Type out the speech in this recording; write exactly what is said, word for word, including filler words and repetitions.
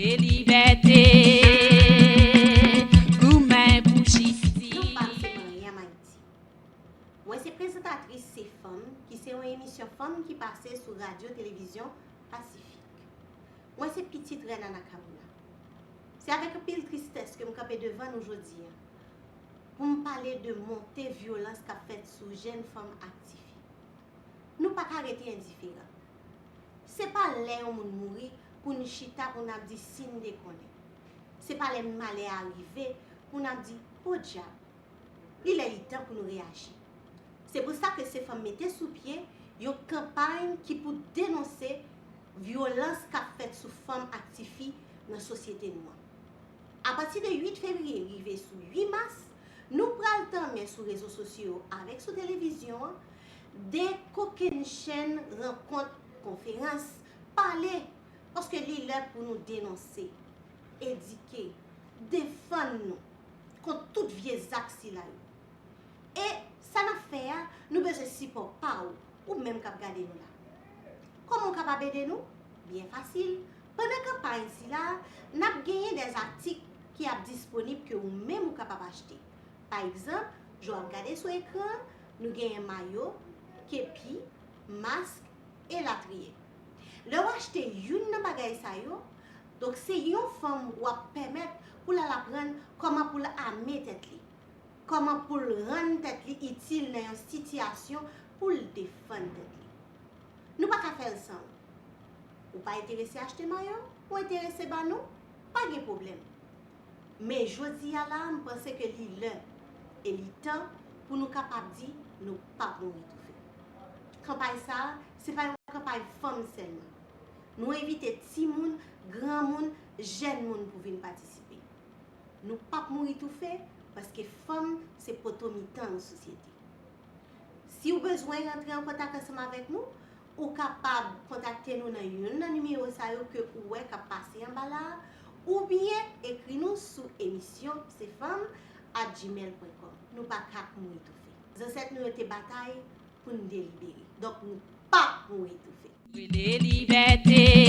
De libète, goumen pou jistis. Non pa m se Maryam Ayiti. Mwen se prezantatris Se Fanm, ki se yon emisyon fanm ki pase sou radyo televizyon Pasifik. Mwen se pitit Rèn Anna Carola. Se avèk anpil tristès ke m kanpe devan nou jodi a pou m pale de monte vyolans k ap fèt sou jèn fanm ak tifi. Nou pa ka rete endiferan. Se pa lè yon moun mouri pou n chita pou n ap di si n te konnen. Se pa lè malè a rive pou n ap di podyab. Li lè li tan pou nou reyaji. Se pou sa ke Se Fanm mete sou pye yon kanpay ki pou denonse vyolans k ap fèt sou fanm ak tifi nan sosyete nou an. Apati de uit fevriye rive sou uit mas, nou pral tanmen sou rezo sosyo yo avèk sou televizyon an de kokennchenn rankont, konferans, pale, paske li lè pou nou denonse, edike, defann nou kont tout vye zak sila yo. E sa n ap fè a, nou bezwen sipò pa w, ou menm k ap gade nou la. Kòman w kapab ede nou? Byen fasil. Pandan kanpay sila, n ap genyen de atik ki ap disponib ke ou menm ou kapab achte. Pa egzanp, jan w ap gade sou ekran an, nou genyen mayo, kepi, mask, elatriye. Lè w achte youn nan bagay sa yo, donk se yon fanm w ap pèmèt pou l al aprann kòman pou l ame tèt li, kòman pou l rann tèt li itil nan yon sitiyasyon pou l defann tèt li. Nou pa ka fè l san ou. Ou pa enterese achte mayo? Ou enterese ban nou? Pa gen pwoblèm. Men jodi a la, m panse ke li lè e li tan pou nou kapab di nou p ap mouri toufe. Kanpay sa a, se pa yon kanpay fanm sèlman. Nou envite timoun, granmoun, jèn moun pou vin patisipe. Nou p ap mouri toufe, paske fanm se poto mitan yon sosyete. Si w bezwen rantre an kontak ansanm avèk nou, ou kapab kontakte nou nan youn nan nimewo sa yo ke ou wè k ap pase anba la a, oubyen ekri nou sou emisyon se fanm at gmail pwen kòm. Nou pa ka mouri toufe. Zansèt nou yo te batay pou n delibere. Donk, nou p ap mouri toufe. De libète,